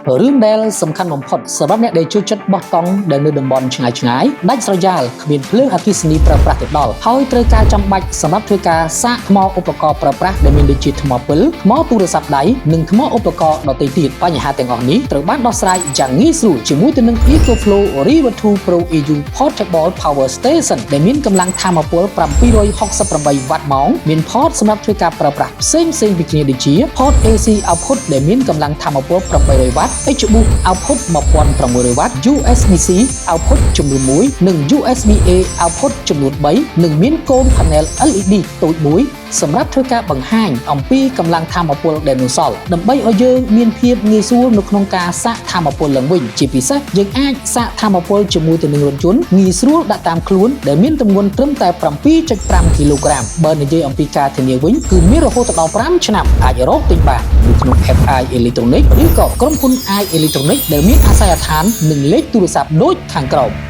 រឿងដែលសំខាន់បំផុតសម្រាប់អ្នកដែលចូលចិត្តបោះតង់ដែលនៅតំបន់ឆ្ងាយឆ្ងាយដាច់ស្រយាលគ្មានភ្លើងអគ្គិសនីប្រើប្រាស់ទៅដល់ហើយត្រូវការចាំបាច់សម្រាប់ធ្វើការសាកថ្មឧបករណ៍ប្រើប្រាស់ដែលមានដូចជាថ្មពិលថ្មទូរស័ព្ទដៃនិងថ្មឧបករណ៍ដទៃទៀតបញ្ហាទាំងអស់នេះត្រូវបានដោះស្រាយយ៉ាងងាយស្រួលជាមួយទៅនឹង EcoFlow River 2 Pro EU Portable Power Station ដែលមានកម្លាំងថាមពល768វ៉ាត់ម៉ោងមាន port សម្រាប់ធ្វើការប្រើប្រាស់ផ្សេងៗពីគ្នាដូចជា port AC output ដែលមានកម្លាំងថាមពល800វ៉ាត់ HBoost output 1600វ៉ាត់ USB-C output ចំនួន1និង USB-A output ចំនួន3និងមានកូន panel LED តូចមួយសម្រាប់ធ្វើការបង្ហាញអំពីកម្លាំងថាមពលដែលនៅសល់ដើម្បីឲ្យយើងមានភាពងាយស្រួលនៅក្នុងការសាកថាមពលឡើងវិញជាពិសេសយើងអាចសាកថាមពលជាមួយទៅនឹងរថយន្តងាយស្រួលដាក់តាមខ្លួនដែលមានទម្ងន់ត្រឹមតែ7.5គីឡូក្រាមបើនិយាយអំពីការធានាវិញគឺមានរហូតដល់5ឆ្នាំអាចរកទិញបាននៅក្នុង app i Electronic ឬក៏ក្រុមហ៊ុន i Electronic ដែលមានអាសយដ្ឋាននិងលេខទូរស័ព្ទដូចខាងក្រោម។